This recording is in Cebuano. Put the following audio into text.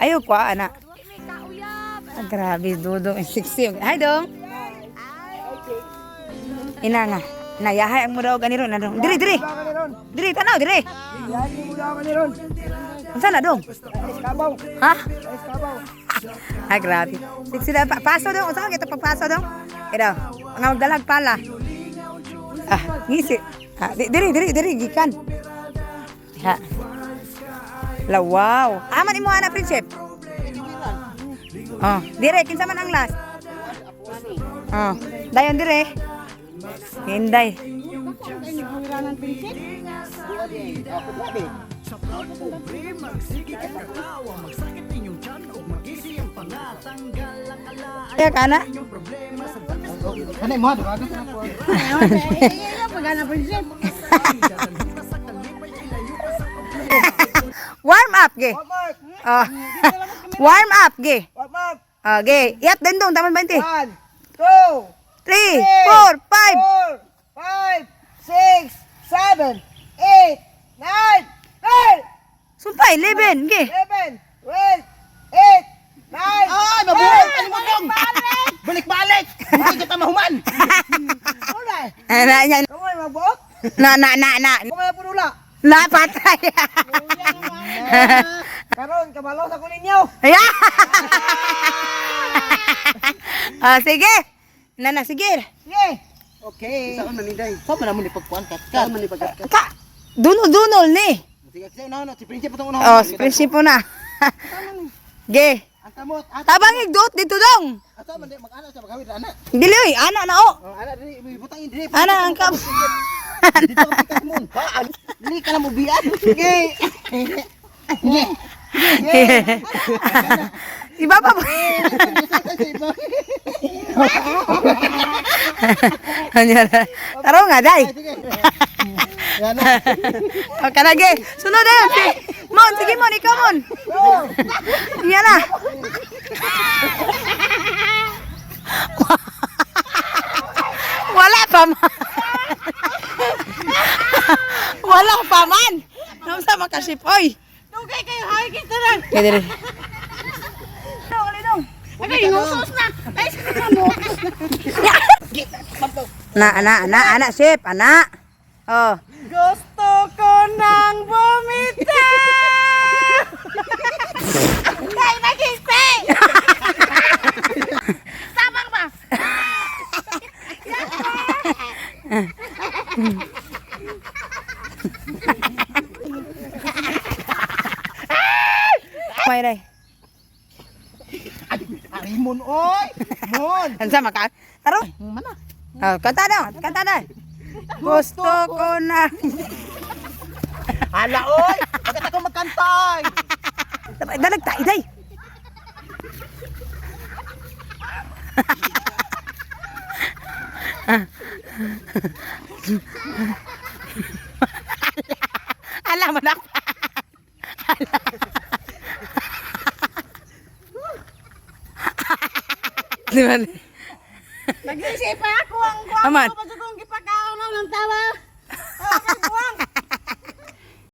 Ayaw ko ana. Ah, grabe, Dudong and sexy. Hi, Dong. Ina nga. Nayahay ang mura og ani ron, ano. Diri, diri. Diri tanaw, diri. Unsa na, Dong? Ha? Ah, grabe. Sexy na. Paso, Dong. Unsa ka kita pagpaso, Dong? Ito. Nga magdalag pala. Ah, ngisi. Ah, diri, diri, diri. Gikan. Ha. La, wow. Aman imo ana, Prinsip? Oh, dire kinsa man ang last? Oh, dayon dire. Hinday. Kaya kana? Kanay mo, di ba? Warm up ge. Oh. Warm up ge. Oh, ge. Iyat din dong taman 20. 1, 2, 3, 4, 5. 4, 5, 6, 7, 8, 9, 10, Sumpay 11 ge. 11, 12, 8, 9. Ay, mabuhay! Ano mo dong? Balik-balik! Hindi kita mahuman! Ana nya. Kamu mabuok? Na na na na. Kamu na punula? Na patay. Karon, kabalo sa ko ninyo. Ayan. Ah, sige. Na na sige. Sige! Okay. Saan man ni Saan man mo ni pagkuan kat? Saan man ni pagkat? Ka dunol-dunol ni. Sige, sige, una si Prinsip itong una. Oh, si prinsipo na. Ge. Ang kamot, at Tabang igduot dito dong. asa man di mag-ana sa maghawid ana. Dili oy, ana na oh. Oh, ana diri ibutang diri. Ana ang kam. Dito ka pikas mo. Paan? Dili ka na mubian. Sige. Sige. Iba pa ba? Ano na? Taro nga day. Sige. Yan na. O kana ge. Sunod na yun. Si Mon, sige Mon, ikaw Mon. Yan na. Wala pa man. Wala pa man. Namsa makasip oy. Dugay kayo, hay kita lang. Kaya dire. Ay, ngusos na. Ay, ngusos na. Na, ana, ana, ana, sip, ana. Oh. Gusto ko nang bumitaw! Kay magisi! Sabang ba? May day. Arimon oy. Mon. Ansa maka? Taro. Mana? Oh, kanta na, kanta na. Gusto ko na. Hala oy. Bakit ako magkantay? Dalag ta, iday. Alam mo na. Di ba? Nag-isip pa ako ang kuwan Aman. ko pa sa kong gipakaon na ng tawa. Oh, kay